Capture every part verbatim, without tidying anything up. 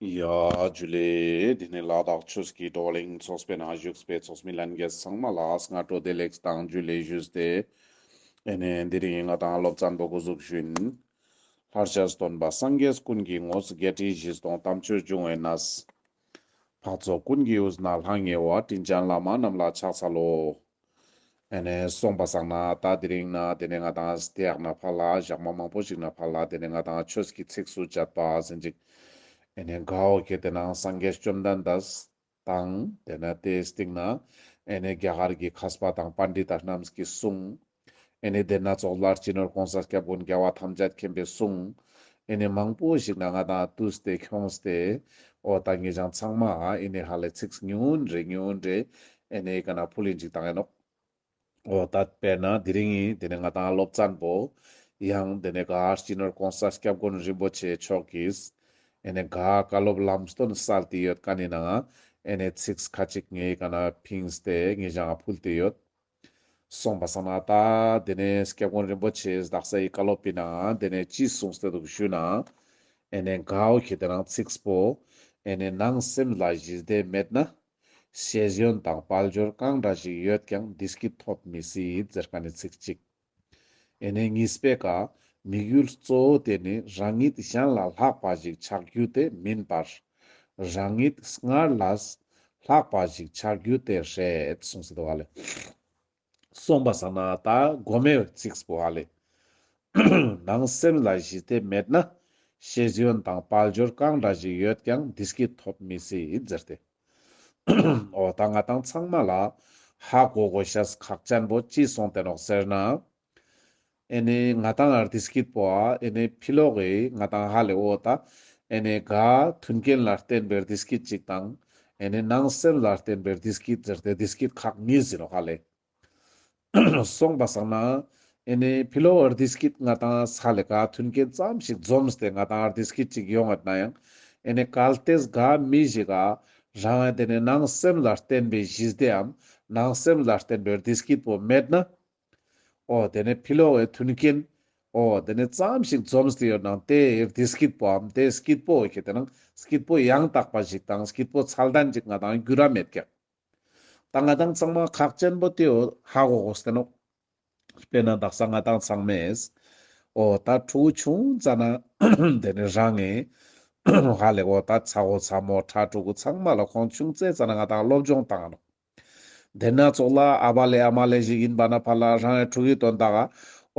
ཡ་ཇུ་ལེ། དེ་ནས་ལ་དྭགས་ཆོས་ཀྱི་བགྲོ་གླེང་ཚོགས་པའི་ནང་བཞུགས་པའི་ཚོགས་མི་ལྷན་རྒྱས་ཚང་མ་ལ་སྔ་དྲོ་བདེ་ལེགས་དང་ཇུ་ལེ་ཞུས་ཏེ། ཨེ་ནས་དེ་རིང་ང་དང་སློབ་ཚན་པོ་འགོ་འཛུགས་ཞུ་ཡིན། ལྷར་བཅས་སྟོན་པ་སངས་རྒྱས་ཀུན་གྱི་ངོ་བོ། བརྒྱད་ཁྲི་བཞི་སྟོང་དམ་ཆོས་འབྱུང་བའི་གནས། འཕགས་ཚོགས་ཀུན་གྱི་དབུས་ན་ལྷང་ངེ་བ། དྲིན་ཅན་བླ་མ་རྣམས་ལ་ཕྱག་འཚལ་ལོ། ཨེ་ནས་སོང་པ་སང་ན་ད་དེ་རིང་ན་དེ་ནས་ང་དང་དེ་ཡག་ན་ཕར་ལ་ཞག་མ་མང་པོ་ཞིག་ན་ཕར་ལ་དེ་ནས་ང་དང་ཆོས་ཀྱི་ཚིགས་སུ་བཅད་པ་ཟེར་ཅིག་ཨེ་ནས་གའོ་ཁྱེར་ཏེ་ན་སངས་རྒྱས་བཅོམ་ལྡན་འདས་དང་དེ་ནས་དེའི་སྟེང་ན་ཨེ་ནས་རྒྱ་གར་གྱི་མཁས་པ་དང་པཎྜི་ཏ་རྣམས་ཀྱི་གསུང་། ཨེ་ནས་དེ་ན་ཙོགས་ལ་སྤྱི་ནོར་གོང་ས་སྐྱབས་མགོན་རྒྱལ་བ་ཐམས་ཅད་མཁྱེན་པའི་གསུང་། ཨེ་ནས་མང་པོ་ཞིག་ན་ང་དང་བཏུས་ཏེ་ཁྱོངས་ཏེ་འོ་ད་ངེད་ཅག་ཚང་མ་ཨེ་ནས་ཧ་ལས་ཚིགས་ཉུང་ངུན་རེ་ཉུང་ངུན་རེ་ཨེ་ནས་ག་ན་ཕུལ་ཡིན་ཅིག་བཏང་ཡིན་ནོག་འོ་ད་དཔེར་ན་དེ་རིང་ངི་དེ་ནས་ང་དང་སློབ་ཚན་པོ་ཡང་དེ་ནས་ག་སྤྱི་ནོར་གོང་ས་སྐྱབས་མགོན་རིན་པོ་ཆེ་མཆོག་གིས་ཨེ་ནས་ག་བཀའ་སློབ་ལམ་སྟོན་སལ་ཏེ་ཡོད་མཁན་ནི་ནང་ཨེ་ནས་ཚིགས་ཁ་ཅིག་ངས་ག་ན་ཕིངས་ཏེ་ངེད་ཅག་ཕུལ་ཏེ་ཡོད། སོང་པ་སང་ན་ད་དེ་ནས་སྐྱབས་མགོན་རིན་པོ་ཆེས་དག་ས་ཡི་བཀའ་སློབ་པའི་ནང་དེ་ནས་ཅི་གསུངས་ཏེ་འདུག་ཞུ་ན། ཨེ་ནས་གའོ་ཁྱེར་ཏེ་ན་ཚིགས་པོ་ཨེ་ནས་ནང་སེམས་ལ་ཞི་བདེ་མེད་ན། ཤེས་ཡོན་དང་དཔལ་འབྱོར་གང་འདྲ་ཞིག་ཡོད་ཀྱང་བདེ་སྐྱིད་ཐོབ་མི་སྲིད་ཟེར་མཁན་ནི་ཚིག་གཅིག་ཨེ་ནས་གཉིས་པའི་ཀ་དམིགས་ཡུལ་གཙོ་བོ་དེ་ནི་རང་ཉིད་གཞན་ལ་ལྷག་པ་ཞིག་ཆགས་རྒྱུ་དེ་མིན་པར། རང་ཉིད་སྔར་ལས་ལྷག་པ་ཞིག་ཆགས་རྒྱུ་དེ་རེད་གསུངས་སེ་འདུག་ཧ་ལེ། སོང་པ་སང་ན་ད་གོ་མའི་ཚིགས་པོ་ཧ་ལེ། ནང་སེམས་ལ་ཞི་བདེ་མེད་ན། ཤེས་ཡོན་དང་དཔལ་འབྱོར་གང་འདྲ་ཞིག་ཡོད་ཀྱང་བདེ་སྐྱིད་ཐོབ་མི་སྲིད་ཟེར་ཏེ། འོ་ད་ང་དང་ཚང་མ་ལ་ཧ་གོ་དགོས་ཤེས་ཁག་ཅན་པོ་ཅི་སོང་སྟེ་ནོག་ཟེར་ན། ཨེ་ནས་ང་དང་ཨར་བདེ་སྐྱིད་པོ་ཨ་ཨེ་ནས་ཕི་ལོག་གི་ང་དང་ཧ་ལེ་འོ་ད་ཨེ་ནས་ག་མཐུན་རྐྱེན་ལ་བརྟེན་པའི་བདེ་སྐྱིད་ཅིག་དང་ཨེ་ནས་ནང་སེམས་ལ་བརྟེན་པའི་བདེ་སྐྱིད་ཟེར་ཏེ་བདེ་སྐྱིད་ཁག་གཉིས་ཟེར་ནོག་ཧ་ལེ། སོང་པ་སང་ན་ཨེ་ནས་ཕི་ལོག་གི་བདེ་སྐྱིད་ང་དང་ས་ལེ་ག་མཐུན་རྐྱེན་ཙམ་ཞིག་འཛོམས་ཏེ་ང་དང་བདེ་སྐྱིད་ཅིག་ཡོང་ངད་ན་ཡང་ཨེ་ནས་གལ་ཏེ་ག་མི་ཞིག་ག་རང་ཨེ་དེ་ནས་ནང་སེམས་ལ་བརྟེན་པའི་ཞི་བདེའམ་ནང་སེམས་ལ་བརྟེན་པའི་བདེ་སྐྱིད་པོ་མེད་ན། འོ་དེ་ནས་ཕི་ལོག་གི་མཐུན་རྐྱེན་འོ་དེ་ནས་ཙམ་ཞིག་འཛོམས་ཏེ་ཡོད་ནའང་དེ་བདེ་སྐྱིད་པོའམ་དེ་སྐྱིད་པོ་ཁྱེར་ཏེ་ན་སྐྱིད་པོ་ཡང་དག་པ་ཞིག་དང་སྐྱིད་པོ་ཚད་ལྡན་ཅིག་ང་དང་འགྱུར་ར་མེད་ཀྱག་ད་ང་དང་ཚང་མ་ཁག་ཅན་པོ་དེའོ་ཧ་གོ་དགོས་ཏེ་ནོག་དཔེར་ན་དག་ས་ང་དང་ཚང་མས་འོ་ད་ཕྲུ་གུ་ཆུང་ཙ་ན་དེ་ནས་རང་ངི་ཧ་ལེ་འོ་ད་ཚ་བོ་ཚ་མོ་ཕྲུ་གུ་ཚང་མ་ལ་ཁོང་ཆུང་ཙེ་ཙ་ན་ང་དང་སློབ་སྦྱོང་བཏང་ནོག་དེ་ན་ཙོགས་ལ་ཨ་བ་ལེ་ཨ་མ་ལེ་ཞིག་ཡིན་པ་ན་ཕར་ལ་རང་ངི་ཕྲུ་གུའི་དོན་དག་ག་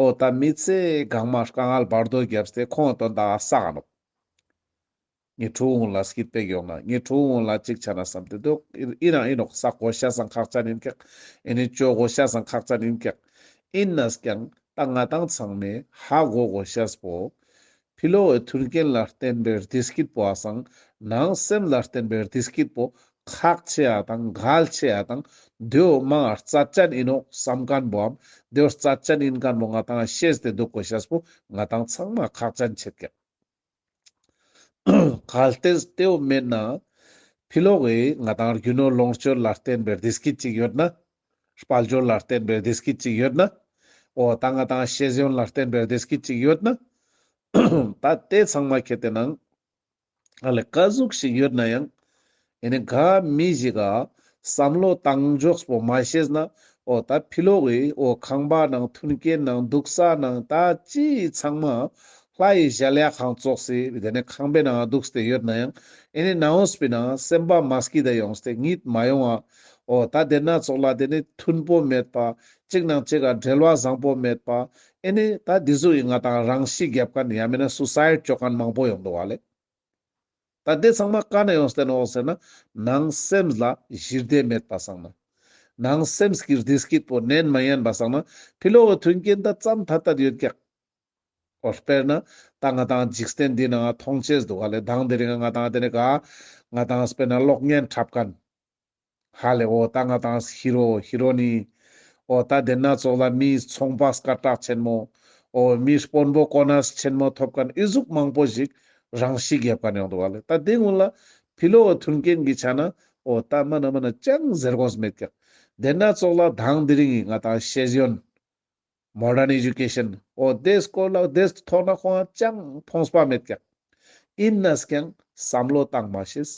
འོ་ད་མི་ཚེ་གང་མ་དཀའ་ངལ་བར་དོ་བརྒྱབ་སྟེ་ཁོང་དོན་དག་ག་བསགས་ནོག་ངའི་ཕྲུ་གུ་ལ་སྐྱིད་པོ་ཡོང་ན་ངའི་ཕྲུ་གུ་ལ་ཅིག་ཆ་ན་བསམ་སྟེ་འདུག་ཨིན་ན་ཨིན་ནོག་བསགས་དགོས་ཤེས་སང་ཁག་ཅན་ཡིན་ཀྱག་ཨེ་ནས་བཅོ་དགོས་ཤེས་སང་ཁག་ཅན་ཡིན་ཀྱག་ཨིན་ནས་ཀྱང་ད་ང་དང་ཚང་མས་ཧ་གོ་དགོས་ཤེས་པོ། ཕི་ལོག་གི་མཐུན་རྐྱེན་ལ་བརྟེན་པའི་བདེ་སྐྱིད་པོ་ཨ་སང་ནང་སེམས་ལ་བརྟེན་པའི་བདེ་སྐྱིད་པོ་ཁག་ཆེ་ཡ་དང་གལ་ཆེ་ཡ་དང་དེའོ་མ་རྩ་ཅན་ཡིན་ནོག་བསམ་མཁན་པོའམ་དེའོ་རྩ་ཅན་ཡིན་མཁན་པོ་ང་དང་ཤེས་ཏེ་འདུག་དགོས་ཤེས་པོ་ང་དང་ཚང་མ་ཁག་ཅན་ཆེད་ཀྱག་གལ་ཏེ་དེའོ་མེད་ན། ཕི་ལོག་གི་ང་དང་རྒྱུ་ནོར་ལོངས་སྤྱོད་ལ་བརྟེན་པའི་བདེ་སྐྱིད་ཅིག་ཡོད་ན། དཔལ་འབྱོར་ལ་བརྟེན་པའི་བདེ་སྐྱིད་ཅིག་ཡོད་ན། འོ་ད་ང་དང་ཤེས་ཡོན་ལ་བརྟེན་པའི་བདེ་སྐྱིད་ཅིག་ཡོད་ན། ད་དེ་ཚང་མ་ཁྱེར་ཏེ་ནང་ཨ་ལེ་ག་ཟུག་ཞིག་ཡོད་ན་ཡང་། ཨེ་ནི་ག་མི་ཞིག་ག་བསམ་བློ་བཏང་ཕྱོགས་པོ་མ་ཤེས་ན། འོ་ད་ཕི་ལོག་གི་འོ་ཁང་པ་ནང་མཐུན་རྐྱེན་ནང་འདུག་ས་ནང་ད་ཅི་ཚང་མ་ལྷ་ཡི་གཞལ་ཡས་ཁང་ཙོགས་སི་དེ་ནས་ཁང་པའི་ནང་འདུག་སྟེ་ཡོད་ན་ཡང་། ཨེ་ནི་ནང་འོས་པའི་ནང་སེམས་པ་མ་སྐྱིད་ད་ཡོངས་ཏེ་གཉིད་མ་ཡོང་བ། འོ་ད་དེ་ན་ཙོགས་ལ་དེ་ནི་མཐུན་པོ་མེད་པ། གཅིག་ནང་གཅིག་ག་འབྲེལ་བ་བཟང་པོ་མེད་པ། ཨེ་ནི་ད་འདི་ཟུག་གི་ང་དང་རང་ཤི་རྒྱབ་མཁན་ཡང་མིན་ན་སུ་སའིཌ་ཅོ་མཁན་མང་པོ་ཡོང་འདུག་བ་ལེ། ད་དེ་ཚང་མ་ག་ནས་ཡོངས་ཏེ་ནོག་ཟེར་ན། ནང་སེམས་ལ་ཞི་བདེ་མེད་པ་སང་ན། ནང་སེམས་ཀྱི་བདེ་སྐྱིད་པོ་ནན་མ་ཡིན་པ་སང་ན། ཕི་ལོག་གི་མཐུན་རྐྱེན་ད་ཙམ་ཐད་ཐད་ཡོད་ཀྱག་འོ་དཔེར་ན་ད་ང་དང་འཇིག་རྟེན་འདི་ནང་མཐོང་ཅེས་འདུག་ག་ལེ། དང་དེ་རིང་ང་དང་དེ་ནི་ག་ང་དང་དཔེར་ན་གློག་བརྙན་འཁྲབ་མཁན། ཧ་ལེ་འོ་ད་ང་དང་ཧི་རོ་ཧི་རོ་ནི། འོ་ད་དེ་ན་ཙོགས་ལ་མིའི་ཚོང་པ་སྐད་གྲགས་ཆེན་མོ། འོ་མི་དཔོན་པོ་གོ་གནས་ཆེན་མོ་ཐོབ་མཁན་ཨི་ཟུག་མང་པོ་ཞིག་རང་ཤི་རྒྱབ་མཁན་ཡོང་འདུག་བ་ལེ། ད་དེ་ཀུན་ལ་ཕི་ལོག་གི་མཐུན་རྐྱེན་གྱི་ཆ་ན། འོ་ད་མ་ན་མ་ན་ཅང་ཟེར་དགོས་མེད་ཀྱག་དེ་ན་ཙོགས་ལ་དང་དེ་རིང་གི་ང་དང་ཤེས་ཡོན། མོ་ཌརན་ཨེ་ཇུ་ཀེ་ཤན། འོ་དེ་སྐོར་ལ་དེ་ཐོག་ན་ཁོང་ཅང་ཕོངས་པ་མེད་ཀྱག་ཨིན་ནས་ཀྱང་ བསམ་བློ་བཏང་མ་ཤེས།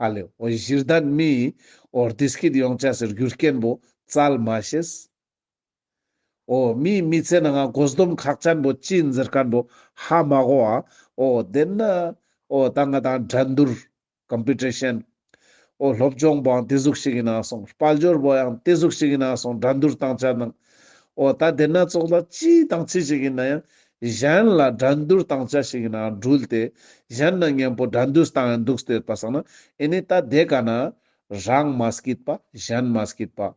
ཨ་ལེ། འོ་གཞི་རྟེན་མི་འོ་བདེ་སྐྱིད་ཡོང་ཆ་སི་རྒྱུ་རྐྱེན་པོ་བཙལ་མ་ཤེས། འོ་མིའི་མི་ཚེ་ནང་ང་དགོས་འདོད་ཁག་ཅན་པོ་ཅི་ཡིན་ཟེར་མཁན་པོ་ཧ་མ་གོ་བ། འོ་དེ་ན་འོ་ད་ང་དང་འགྲན་བསྡུར། ཀམ་པི་ཊི་ཤན། འོ་སློབ་སྦྱོང་པོའང་དེ་ཟུག་ཞིག་ཡིན་ན་སོང་། དཔལ་འབྱོར་པོའང་དེ་ཟུག་ཞིག་ཡིན་ན་སོང་། འགྲན་བསྡུར་བཏང་ཆ་ནང་། འོ་ད་དེ་ན་ཙོགས་ལ་ཅི་དང་ཅི་ཞིག་ཡིན་ན་ཡང་གཞན་ལ་འགྲན་བསྡུར་བཏང་ཆ་ཞིག་ཡིན་ན་འགྲུལ་ཏེ། གཞན་ན་མཉམ་པོ་འགྲན་བསྡུར་བཏང་ཡང་འདུག་སྟེ་ཡོད་པ་སང་ན། ཨེ་ནི་ད་དེ་ཀ་ན་རང་མ་སྐྱིད་པ་གཞན་མ་སྐྱིད་པ།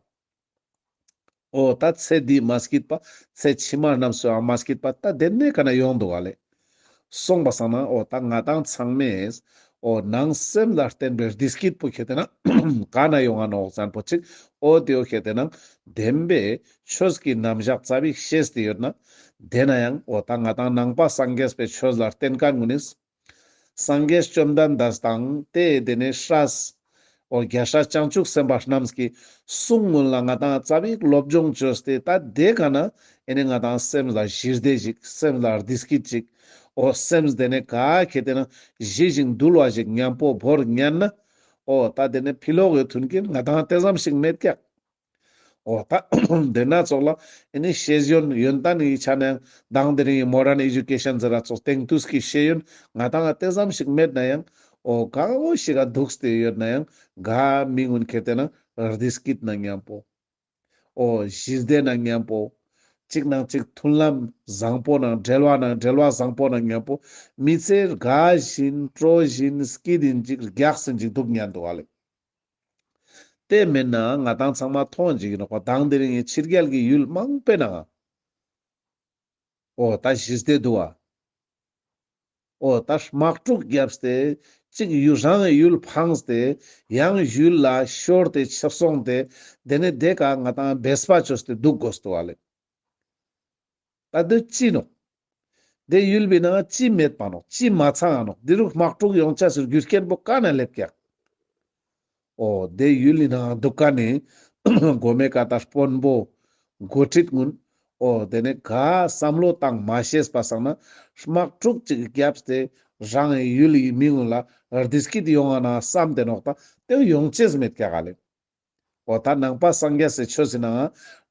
འོ་ད་ཚེ་འདི་མ་སྐྱིད་པ་ཚེ་ཕྱི་མ་རྣམས་སུའང་མ་སྐྱིད་པ་ད་དེ་ནས་ཀ་ན་ཡོང་འདུག་ག་ལེ། སོང་པ་སང་ན་འོ་ད་ང་དང་ཚང་མས་འོ་ནང་སེམས་ལ་བརྟེན་པའི་བདེ་སྐྱིད་པོ་ཁྱེར་ཏེ་ན་ག་ན་ཡོང་ང་ནོག་ཟེར་མཁན་པོ་ཅིག་འོ་དེ་བོ་ཁྱེར་ཏེ་ན་བདེན་པའི་ཆོས་ཀྱི་རྣམ་གཞག་ཙ་པིག་ཤེས་ཏེ་ཡོད་ན། དེ་ན་ཡང་འོ་ད་ང་དང་ནང་པ་སངས་རྒྱས་པའི་ཆོས་ལ་བརྟེན་མཁན་ཀུན་ནིས། སངས་རྒྱས་བཅོམ་ལྡན་འདས་དང་དེ་དེ་ནས་སྲས། འོ་རྒྱལ་སྲས་བྱང་ཆུབ་སེམས་དཔའ་རྣམས་ཀྱི་གསུང་ཀུན་ལ་ང་དང་ཙ་པིག་སློབ་སྦྱོང་བཅོས་ཏེ། ད་དེ་ཀ་ན་ཨེ་ནི་ང་དང་སེམས་ལ་ཞི་བདེ་ཞིག་སེམས་ལ་བདེ་སྐྱིད་ཅིག་འོ་སེམས་དེ་ནས་ག་ཁྱེར་ཏེ་ན་ཞི་ཞིང་དུལ་བ་ཞིག་མཉམ་པོ་བོར་ཉན་ན། འོ་ད་དེ་ནས་ཕི་ལོག་གི་མཐུན་རྐྱེན་ང་དང་དེ་ཙམ་ཞིག་མེད་ཀྱག་འོ་ད་དེ་ན་ཙོགས་ལ་ཨེ་ནི་ཤེས་ཡོན་ཡོན་ཏན་གྱི་ཆ་ནས་ཡང་དང་དེ་རིང་གི་མོ་ཌརན་ཨེ་ཇུ་ཀེ་ཤན་ཟེར་ར་ཙོགས་དེང་དུས་ཀྱི་ཤེས་ཡོན་ང་དང་ང་དེ་ཙམ་ཞིག་མེད་ན་ཡང་། འོ་ག་འོ་ཞིག་ག་འདུག་སྟེ་ཡོད་ན་ཡང་ག་མི་ཀུན་ཁྱེར་ཏེ་ན་བདེ་སྐྱིད་ན་མཉམ་པོ། འོ་ཞི་བདེ་ན་མཉམ་པོ། གཅིག་ནང་གཅིག་མཐུན་ལམ་བཟང་པོ་ནང་འབྲེལ་བ་ནང་འབྲེལ་བ་བཟང་པོ་ནང་མཉམ་པོ། མི་ཚེ་དགའ་བཞིན་སྤྲོ་བཞིན་སྐྱིད་ཡིན་ཅིག་རྒྱགས་ཡིན་ཅིག་འདུག་ཉན་འདུག་ག་ལེ། དེ་མེད་ན་ང་དང་ཚང་མ་མཐོང་ཅིག་ཡིན་ནོག་པ། དང་དེ་རིང་ངི་ཕྱི་རྒྱལ་གྱི་ཡུལ་མང་པོའི་ནང་འོ་ད་ཞི་བདེ་འདུག་པ། འོ་ད་དམག་འཁྲུག་བརྒྱབ་སྟེ་གཅིག་ཡུལ་རང་ཡུལ་འཕངས་ཏེ་ཡང་ཡུལ་ལ་ཤོར་ཏེ་ཆ་སོང་སྟེ་དེ་ནས་དེ་ཀ་ང་དང་བེས་པ་བཅོས་ཏེ་འདུག་དགོས་འདུག་པ་ལེ། ད་དེ་ཅི་ནོག་དེ་ཡུལ་པོའི་ནང་ཅི་མེད་པ་ནོག་ཅི་མ་ཚང་ང་ནོག་དེ་རུ་དམག་འཁྲུག་ཡོང་ཆ་སི་རྒྱུ་རྐྱེན་པོ་ག་ན་སླེབས་ཀྱག་འོ་དེ་ཡུལ་ལི་ནང་འདུག་མཁན་ནི་གོ་མེ་ཀ་ད་དཔོན་པོ་འགོ་ཁྲིད་ཀུན། འོ་དེ་ནས་ག་བསམ་བློ་བཏང་མ་ཤེས་པ་སང་ན་དམག་འཁྲུག་ཅིག་བརྒྱབ་སྟེ་རང་ཡུལ་ལི་མི་ཀུན་ལ་བདེ་སྐྱིད་ཡོང་ང་ན་བསམ་སྟེ་ནོག་ད་དེ་ཡོང་ཅེས་མེད་ཀྱག་ག་ལེ། འོ་ད་ནང་པ་སངས་རྒྱས་སི་ཆོས་སི་ནང་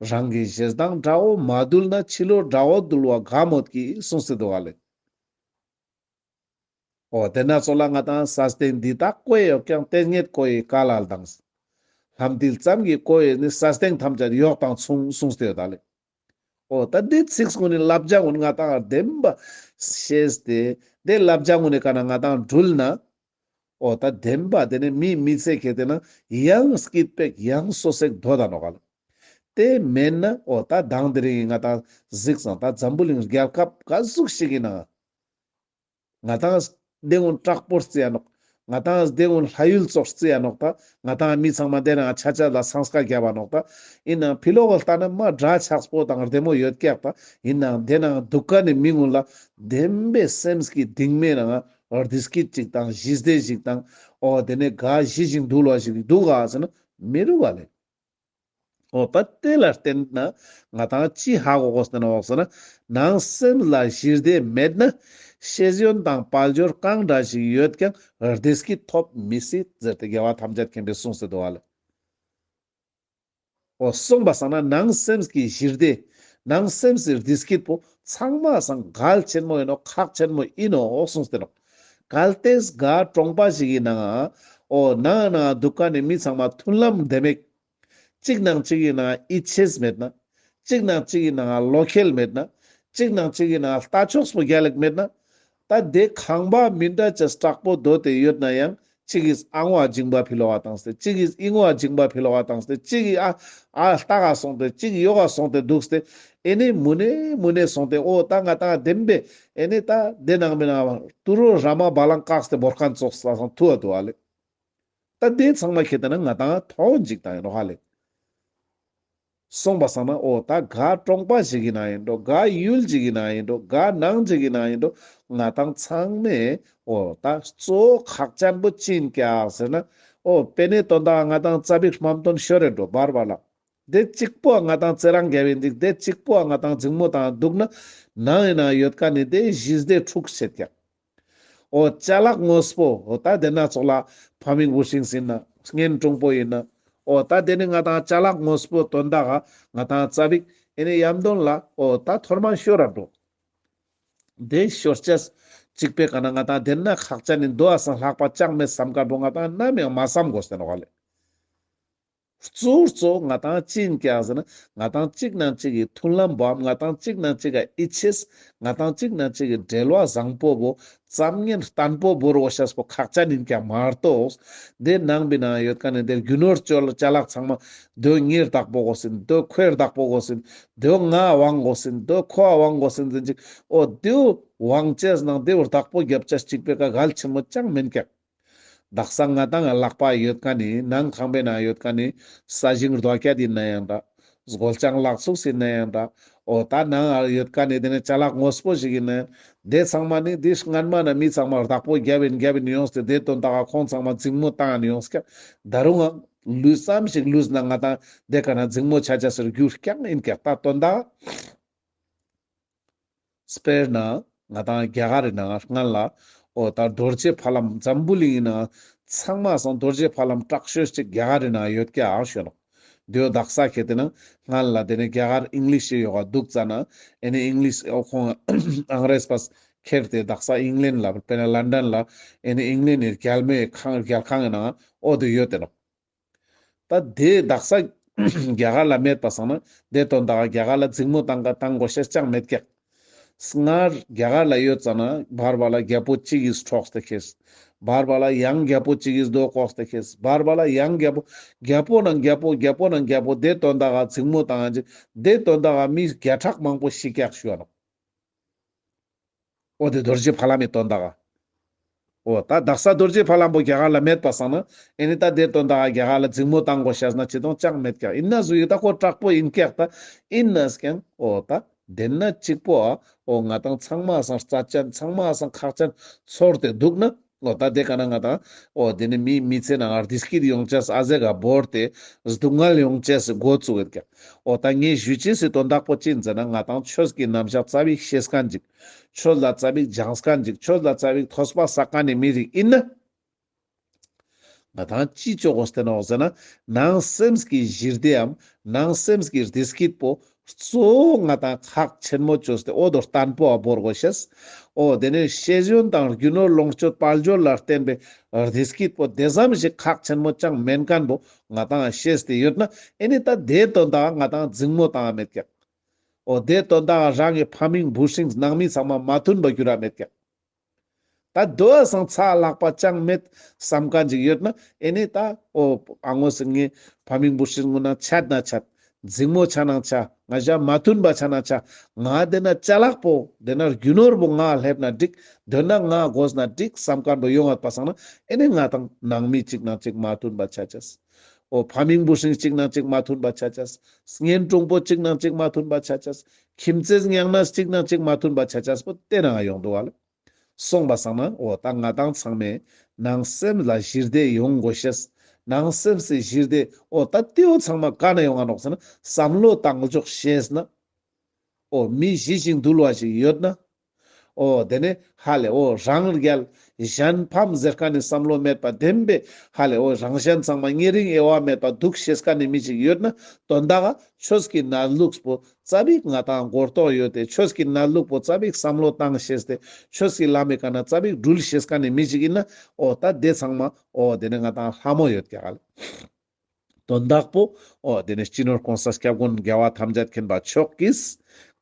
རང་གི་ཞེ་སྡང་དགྲ་བོ་མ་འདུལ་ན་ཕྱི་ལོ་དགྲ་བོ་འདུལ་བ་དགའ་མོད་ཀྱི་གསུངས་ཏེ་འདུག་ག་ལེ། འོ་དེ་ན་ཙོགས་ལ་ང་དང་ས་སྟེང་འདི་དག་བཀོད་ཡོད་ཀྱང་། དེ་སྙེད་བཀོད་པའི་བཀའ་ལ་སྡང་། ལྷམ་མཐིལ་ཙམ་གྱིས་བཀོད་པའི་ནི། ས་སྟེང་ཐམས་ཅད་གཡོགས་དང་མཚུངས། གསུངས་ཏེ་ཡོད་ད་ལེ། འོ་ད་དེ་ཚིག་ཀུན་ནི་བསླབ་བྱ་ཀུན་ང་དང་བདེན་པ་ཤེས་ཏེ་དེ་བསླབ་བྱ་ཀུན་ནི་ཀ་ན་ང་དང་འགྲུལ་ན། འོ་ད་བདེན་པ་དེ་ནི་མིའི་མི་ཚེ་ཁྱེར་ཏེ་ན་ཡང་སྐྱིད་པོ་ཡང་སོ་སོ་ཞིག་འདོད་ད་ནོག་ག་ལེ། དེ་མེད་ན་འོ་ད་དང་དེ་རིང་ང་དང་གཟིགས་སང་ད་འཛམ་བུ་གླིང་རྒྱལ་ཁབ་ག་ཟུག་ཞིག་ཡིན་ན། ང་དང་དེ་ཀུན་དྲག་པོ་རྩི་ཡ་ནོག་ང་དང་དེ་ཀུན་ལྷ་ཡུལ་ཙོགས་རྩི་ཡ་ནོག་ད་ང་དང་མི་ཚང་མ་དེ་ནང་ཆ་ཆ་ལ་སངས་ཀ་རྒྱབ་བ་ནོག་ད། ཡིན་ནའང་ཕི་ལོག་ག་ལྟ་ན་མ་འདྲ་ཆགས་པོ་དང་བདེ་མོ་ཡོད་ཀྱག་ད། ཡིན་ནའང་དེ་ནང་འདུག་མཁན་ནི་མི་ཀུན་ལ་བདེན་པའི་སེམས་ཀྱི་གཏིང་མའི་ནང་བདེ་སྐྱིད་ཅིག་དང་ཞི་བདེ་ཞིག་དང་། འོ་དེ་ནས་ག་ཞི་ཞིང་དུལ་བ་ཞིག་འདུག་ག་ཟེར་ན་མི་འདུག་ག་ལེ། འོ་ད་དེ་ལ་བརྟེན་ན་ང་དང་ཅི་ཧ་གོ་དགོས་ཟེར་ན་འོག་ཟེར་ན། ནང་སེམས་ལ་ཞི་བདེ་མེད་ན། ཤེས་ཡོན་དང་དཔལ་འབྱོར་གང་འདྲ་ཞིག་ཡོད་ཀྱང་བདེ་སྐྱིད་ཐོབ་མི་སྲིད་ཟེར་ཏེ་རྒྱལ་བ་ཐམས་ཅད་མཁྱེན་པས་གསུངས་ཏེ་འདུག་ག་ལེ། འོ་སོང་པ་སང་ན་ནང་སེམས་ཀྱི་ཞི་བདེ། ནང་སེམས་སི་བདེ་སྐྱིད་པོ་ཚང་མ་སང་གལ་ཆེན་མོ་ཡིན་ནོག་ཁག་ཆེན་མོ་ཡིན་ནོག་གསུངས་ཏེ་ནོག་གལ་ཏེ་ག་གྲོང་པ་ཞིག་གི་ནང་འོ་ནང་ནང་འདུག་མཁན་ནི་མི་ཚང་མ་མཐུན་ལམ་བདེ་མོ། གཅིག་ནང་གཅིག་གི་ནང་ཡིད་ཆེས་མེད་ན། གཅིག་ནང་གཅིག་གི་ནང་བློ་ཁེལ་མེད་ན། གཅིག་ནང་གཅིག་གི་ནང་ལྟ་ཕྱོགས་པོ་རྒྱལ་ལ་མེད་ན། ད་དེ་ཁང་པ་མི་འདྲ་ཅིག་དྲག་པོ་སྡོད་དེ་ཡོད་ན་ཡང་གཅིག་གིས་ཨང་བ་འཇིང་པ་ཕི་ལོག་ག་བཏང་སྟེ། གཅིག་གིས་ཨིང་བ་འཇིང་པ་ཕི་ལོག་ག་བཏང་སྟེ། གཅིག་གིས་ཨ་ཨ་ལྟག་ག་སོང་སྟེ། གཅིག་གིས་གཡོག་ག་སོང་སྟེ་འདུག་སྟེ། ཨེ་ནི་མུ་ནེ་མུ་ནེ་སོང་སྟེ། འོ་ད་ང་དང་བདེན་པའི་ཨེ་ནི་ད་དེ་ནང་མི་ནང་དུད་འགྲོ་ར་མ་བ་ལང་བཀག་སྟེ་བོར་མཁན་ཙོགས་ལ་སང་ཐུག་ག་འདུག་ག་ལེ། ད་དེ་ཚང་མ་ཁྱེར་ཏེ་ན་ང་དང་མཐོང་ཅིག་དང་ཡིན་ནོག་ཧ་ལེ། སོང་པ་སང་ན་འོ་ད་ག་གྲོང་པ་ཞིག་གི་ནང་ཡིན་འགྲོ། ག་ཡུལ་ཞིག་གི་ནང་ཡིན་འགྲོ། ག་ནང་ཞིག་གི་ནང་ཡིན་འགྲོ། ང་དང་ཚང་མས་འོ་ད་གཙོ་བོ་ཁག་ཅན་པོ་ཅི་ཡིན་ཀྱག་ཟེར་ན། འོ་དཔེ་ནི་དོན་དག་ང་དང་ཙ་པིག་མམ་དོན་ཤོར་རེ་འགྲོ་བར་བར་ལ། དེ་གཅིག་པོ་ང་དང་ཚེ་རང་རྒྱལ་བའི་འདུག་དེ་གཅིག་པོ་ང་དང་འཛིང་མོ་དང་འདུག་ན། ནང་ཡིན་ན་ཡོད་མཁན་ནི་དེ་ཞི་བདེ་འཁྲུགས་ཆེད་ཀྱག་འོ་ཅ་ལག་དངོས་པོ་འོ་ད་དེ་ན་ཚོགས་ལ་ཕ་མིང་བུ་སྲིང་ཡིན་ན་གཉེན་དྲུང་པོ་ཡིན་ན་འོ་ད་དེ་ནི་ང་ཏང་ཅ་ལག་དངོས་པོ་དོན་དག་ག་ང་ཏང་ཙ་པིག་ཨེ་ནི་ཡམ་དོན་ལ་འོ་ད་ཐོར་མ་ཤོར་ར་འགྲོ། དེ་ཤོར་ཅེས་གཅིག་པའི་ཀ་ན་ང་ཏང་དེ་ན་ཁག་ཅན་ནི་དོ་བ་སང་ལྷག་པ་ཅང་མེད་བསམ་མཁན་པོ་ང་ཏང་ནམ་ཡང་མ་བསམ་དགོས་ཏེ་ནོག་ལེ། གཙོ་བོ་གཙོ་བོ་ང་ཏང་ཅི་ཡིན་ཀྱག་ཟེར་ན་ང་ཏང་གཅིག་ནང་གཅིག་གི་མཐུན་ལམ་བོའམ་ང་ཏང་གཅིག་ནང་གཅིག་ག་ཡིད་ཆེས་ང་ཏང་གཅིག་ནང་གཅིག་གི་འབྲེལ་བ་བཟང་པོ་བོ་ཙམ་ངན་བརྟན་པོ་བོར་འོ་ཤེས་པོ་ཁག་ཅན་ཡིན་ཀྱག་མ་གཏོགས་དེ་ནང་པའི་ནང་ཡོད་མཁན་ནི་དེ་རྒྱུ་ནོར་ཅོ་ལ་ཅ་ལག་ཚང་མ་དོ་ངའི་བདག་པོ་དགོས་ཡིན། དོ་ཁོའི་བདག་པོ་དགོས་ཡིན། དོ་ང་དབང་དགོས་ཡིན། དོ་ཁོ་དབང་དགོས་ཡིན་ཟེར་ཅིག་འོ་དེའུ་དབང་ཅེས་ནང་དེའུ་བདག་པོ་རྒྱབ་ཅེས་གཅིག་པའི་ཀ་གལ་ཆེན་མོ་ཅང་མེན་ཀྱག། དག་ས་ང་ཏང་ལག་པ་ཡོད་མཁན་ནི་ནང་ཁང་པའི་ནང་ཡོད་མཁན་ནི་ས་ཞིང་རྡོ་སྐྱ་དེ་ཡིན་ན་ཡང་འདྲ། སྒོ་ལྕང་ལག་ཚུགས་ཡིན་ན་ཡང་འདྲ། འོ་ད་ནང་ཡོད་མཁན་ནི་དེ་ནི་ཅ་ལག་དངོས་པོ་ཞིག་ཡིན་ན་ཡང་དེ་ཚང་མ་ནི་དེ་སྔན་མ་ན་མི་ཚང་མ་བདག་པོ་རྒྱབ་ཡིན་རྒྱབ་ཡིན་ཡོངས་ཏེ་དེ་དོན་དག་ག་ཁོང་ཚང་མ་འཛིང་མོ་བཏང་ཡིན་ཡོངས་ཀྱག། ད་རུང་ལུས་ཙམ་ཞིག་ལུས་ན་ང་ཏང་དེ་ཀ་ན་འཛིང་མོ་ཆ་ཆ་ཟེར་རྒྱུ་རྐྱང་ཡིན་ཀྱག་ད་དོན་དག། དཔེར་ན་ང་ཏང་རྒྱ་གར་རི་ནང་སྔན་ལ་འོ་ད་རྡོ་རྗེ་ཕ་ལམ་འཛམ་བུ་གླིང་ཡིན་ན་ཚང་མ་སང་རྡོ་རྗེ་ཕ་ལམ་དྲག་ཤོས་ཅིག་རྒྱ་གར་རི་ནང་ཡོད་ཀྱག་ཞུ་ནོག། དེའུ་དག་ས་ཁེ་ཏེ་ན་སྔན་ལ་དེ་ནི་རྒྱ་གར་ཨིང་ལིཤ་ཡོག་ག་འདུག་ཙ་ན་ཨེ་ནི་ཨིང་ལིཤ་འོ་ཁོང་ཨང་རེས་པ་ཁྱེར་ཏེ་དག་ས་ཨིང་ལན་ལ་དཔེར་ན་ལན་ཌན་ལ་ཨེ་ནི་ཨིང་ལན་ནི་རྒྱལ་མོའི་ཁང་རྒྱལ་ཁང་ཡིན་ན་འོ་དེ་ཡོད་དེ་ནོག། ད་དེ་དག་ས་རྒྱ་གར་ལ་མེད་པ་སང་ན་དེ་དོན་དག་རྒྱ་གར་ལ་འཛིང་མོ་བཏང་ག་བཏང་དགོས་ཤེས་ཅང་མེད་ཀྱག། སྔར་རྒྱ་གར་ལ་ཡོད་ཙ་ན་བར་བར་ལ་རྒྱལ་པོ་གཅིག་གིས་འཕྲོགས་ཏེ་ཁྱེར། བར་བར་ལ་ཡང་རྒྱལ་པོ་གཅིག་གིས་རྡོ་བཀོགས་ཏེ་ཁྱེར། བར་བར་ལ་ཡང་རྒྱལ་པོ་རྒྱལ་པོ་ནང་རྒྱལ་པོ་རྒྱལ་པོ་ནང་རྒྱལ་པོ་དེ་དོན་དག་འཛིང་མོ་བཏང་ཅིག་དེ་དོན་དག་མི་བརྒྱ་ཕྲག་མང་པོ་ཤི་ཀྱག་ཞུ་བ་ནོག། འོ་དེ་རྡོ་རྗེ་ཕ་ལམ་མི་དོན་དག་འོ་ད་དག་ས་རྡོ་རྗེ་ཕ་ལམ་པོ་རྒྱ་གར་ལ་མེད་པ་སང་ན་ཨེ་ནི་ད་དེ་དོན་དག་རྒྱ་གར་ལ་འཛིང་མོ་བཏང་དགོས་ཤེས་ན་ཅི་དོང་ཅང་མེད་ཀྱག། ཡིན་ན་ཟུ་ཡི་ད་ཁོ་དྲག་པོ་ཡིན་ཀྱག། ད་ཡིན་ནས་ཀྱང་འོ་ད་དེ་ན་གཅིག་པོ་ཨ་འོ་ང་ཏང་ཚང་མ་སང་རྩ་ཅན་ཚང་མ་སང་ཁག་ཅན་ཚོར་ཏེ་འདུག་ན་འོ་ད་དེ་ཀ་ན་ང་ཏང་འོ་དེ་ནི་མི་མི་ཚེ་ནང་བདེ་སྐྱིད་ཡོང་ཅེས་ཨ་ཟེ་ག་བོར་ཏེ་སྡུག་བསྔལ་ཡོང་ཅེས་སི་འགོ་བཙུགས་ཡོད་ཀྱག། འོ་ད་ངས་ཞུ་ཅེས་སི་དོན་དག་པོ་ཅི་ཡིན་ཟེར་ན་ང་ཏང་ཆོས་ཀྱི་རྣམ་གཞག་ཙ་པིག་ཤེས་མཁན་ཅིག། ཆོས་ལ་ཙ་པིག་སྦྱངས་མཁན་ཅིག། ཆོས་ལ་ཙ་པིག་ཐོས་པ་བསགས་མཁན་ནི་མི་རིགས་ཡིན་ན། ང་ཏང་ཅི་ཅོ་དགོས་ཏེ་ནོག་ཟེར་ན་ནང་སེམས་ཀྱི་ཞི་བདེའམ་ནང་སེམས་ཀྱི་བདེ་སྐྱིད་པོ་གཙོ་བོ་ང་ཏང་ཁག་ཆེན་མོ་ཅོས་ཏེ་འོ་དོ་བརྟན་པོ་ཨ་བོར་དགོས་ཤེས། འོ་དེ་ནས་ཤེས་ཡོན་དང་རྒྱུ་ནོར་ལོངས་སྤྱོད་དཔལ་འབྱོར་ལ་བརྟེན་པའི་བདེ་སྐྱིད་པོ་དེ་ཙམ་ཞིག་ཁག་ཆེན་མོ་ཅང་མེན་མཁན་པོ་ང་ཏང་ཤེས་ཏེ་ཡོད་ན་ཨེ་ནི་ད་དེ་དོན་དག་ང་ཏང་འཛིང་མོ་བཏང་མེད་ཀྱག། འོ་དེ་དོན་དག་རང་གི་ཕ་མིང་བུ་སྲིང་ནང་མི་ཚང་མ་མ་མཐུན་པ་འགྱུར་ར་མེད་ཀྱག། ད་དོ་བ་སང་ཚ་ལྷག་པ་ཅང་མེད་བསམ་མཁན་ཅིག་ཡོད་ན་ཨེ་ནི་ད་འོ་ཨ་ངོ་སི་ངའི་ཕ་མིང་བུ་སྲིང་ངུ་ན་ཆད་ན་ཆད། འཛིང་མོ་ཆ་ནང་ཆ། ང་ཞ་མ་མཐུན་པ་ཆ་ནང་ཆ། ང་དེ་ན་ཅ་ལག་པོ་དེ་ན་རྒྱུ་ནོར་པོ་ང་སླེབས་ན་འགྲིག། དོན་ན་ང་དགོས་ན་འགྲིག་བསམ་མཁན་པོ་ཡོང་ངད་པ་སང་ན་ཨེ་ནི་ང་ཏང་ནང་མི་གཅིག་ནང་གཅིག་མ་མཐུན་པ་ཆ་ཅེས། འོ་ཕ་མིང་བུ་སྲིང་གཅིག་ནང་གཅིག་མ་མཐུན་པ་ཆ་ཅེས། གཉེན་དྲུང་པོ་གཅིག་ནང་གཅིག་མ་མཐུན་པ་ཆ་ཅེས། ཁྱིམ་མཚེས་ཉང་ན་གཅིག་ནང་གཅིག་མ་མཐུན་པ་ཆ་ཅེས་པོ་དེ་ནང་ཡོང་འདུག་བ་ལེ། སོང་པ་སང་ན་འོ་ད་ང་ཏང་ཚང་མས་ནང་སེམས་ལ་ཞི་བདེ་ཡོང་དགོས་ཤེས། ནང་སེམས་སི་ཞི་བདེ་འོ་ད་དེའོ་ཚང་མ་ག་ནས་ཡོང་ང་ནོག་ཟེར་ན་བསམ་བློ་བཏང་འཇོག་ཤེས་ན། འོ་མི་ཞི་ཞིང་དུལ་བ་ཞིག་ཡོད་ན། འོ་དེ་ནས་ཧ་ལེ་འོ་རང་རྒྱལ་གཞན་ཕམ་ཟེར་མཁན་ནི་བསམ་བློ་མེད་པ་བདེན་པའི་ཧ་ལེ་འོ་རང་གཞན་ཚང་མ་ཉེ་རིང་དབྱེ་བ་མེད་པ་འདུག་ཤེས་མཁན་ནི་མི་ཞིག་ཡོད་ན་དོན་དག་ཆོས་ཀྱི་གནས་ལུགས་པོ་ཙ་པིག་ང་ཏང་གོ་རྟོགས་ཡོད་དེ་ཆོས་ཀྱི་གནས་ལུགས་པོ་ཙ་པིག་བསམ་བློ་བཏང་ཤེས་ཏེ་ཆོས་ཀྱི་ལམ་མི་ཀ་ན་ཙ་པིག་འགྲུལ་ཤེས་མཁན་ནི་མི་ཞིག་ཡིན་ན་འོ་ད་དེ་ཚང་མ་འོ་དེ་ནས་ང་ཏང་ལྷ་མོ་ཡོད་ཀྱག་ལེ། དོན་དག་པོ་འོ་དེ་ནས་སྤྱི་ནོར་གོང་ས་སྐྱབས་མགོན་རྒྱལ་བ་ཐམས་ཅད་མཁྱེན་པ་མཆོག་གིས་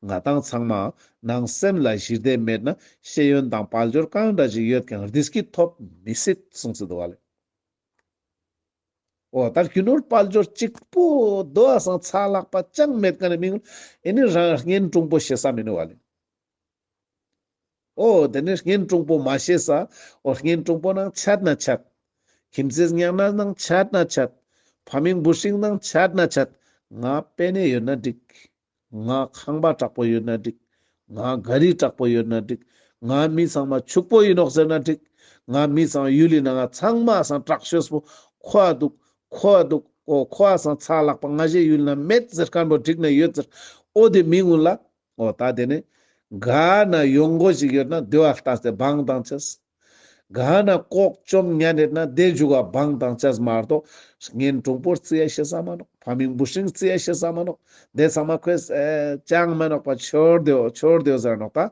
ང་ཏང་ཚང་མ་ནང་སེམས་ལ་ཞི་བདེ་མེད་ན་ཤེས་ཡོན་དང་དཔལ་འབྱོར་གང་འདྲ་ཞིག་ཡོད་ཀྱང་བདེ་སྐྱིད་ཐོབ་མི་སྲིད་གསུངས་སེ་འདུག་བ་ལེ། འོ་ད་རྒྱུ་ནོར་དཔལ་འབྱོར་གཅིག་པོ་དོ་བ་སང་ཚ་ལྷག་པ་ཅང་མེད་མཁན་ནི་མི་ངུན་ཨེ་ནི་རང་གཉེན་དྲུང་པོ་ཤེས་ས་མི་ནུག་བ་ལེ། འོ་དེ་ནས་གཉེན་དྲུང་པོ་མ་ཤེས་ས། འོ་གཉེན་དྲུང་པོ་ནང་ཆད་ན་ཆད། ཁྱིམ་མཚེས་ཉང་ན་ནང་ཆད་ན་ཆད། ཕ་མིང་བུ་སྲིང་ནང་ཆད་ན་ཆད། ང་པེ་ནེ་ཡོད་ན་འགྲིག། ང་ཁང་པ་དྲག་པོ་ཡོད་ན་འགྲིག། ང་ག་རི་དྲག་པོ་ཡོད་ན་འགྲིག། ང་མི་ཚང་མ་ཕྱུག་པོ་ཡིན་ནོག་ཟེར་ན་འགྲིག། ང་མི་ཚང་ཡུལ་ལི་ནང་ང་ཚང་མ་སང་དྲག་ཤོས་པོ་ཁོ་ཨ་འདུག། ཁོ་ཨ་འདུག། འོ་ཁོ་ཨ་སང་ཚ་ལྷག་པ་ང་ཞའི་ཡུལ་ན་མེད་ཟེར་མཁན་པོ་འགྲིག་ན་ཡོད་ཟེར། འོ་དེ་མི་ངུན་ལ། འོ་ད་དེ་ནས་ག་ན་ཡོང་སྒོ་ཞིག་ཡོད་ན་དེ་བ་ལྟས་ཏེ་བང་བཏང་ཅེས། ག་ན་ལྐོག་བཅོམ་ཉན་ཡོད་ན་དེ་མཇུག་ག་བང་དང་བཅས་མ་གཏོགས་གཉེན་དྲུང་པོར་རྩི་ཡ་ཤེས་ས་མ་ནོག། ཕ་མིང་བུ་སྲིང་རྩི་ཡ་ཤེས་ས་མ་ནོག། དེ་ཚང་མ་ཁོས་ཨེ་ཅང་མ་ནོག་པ་ཆོར་དེའོ་ཆོར་དེའོ་ཟེར་ནོག་ད།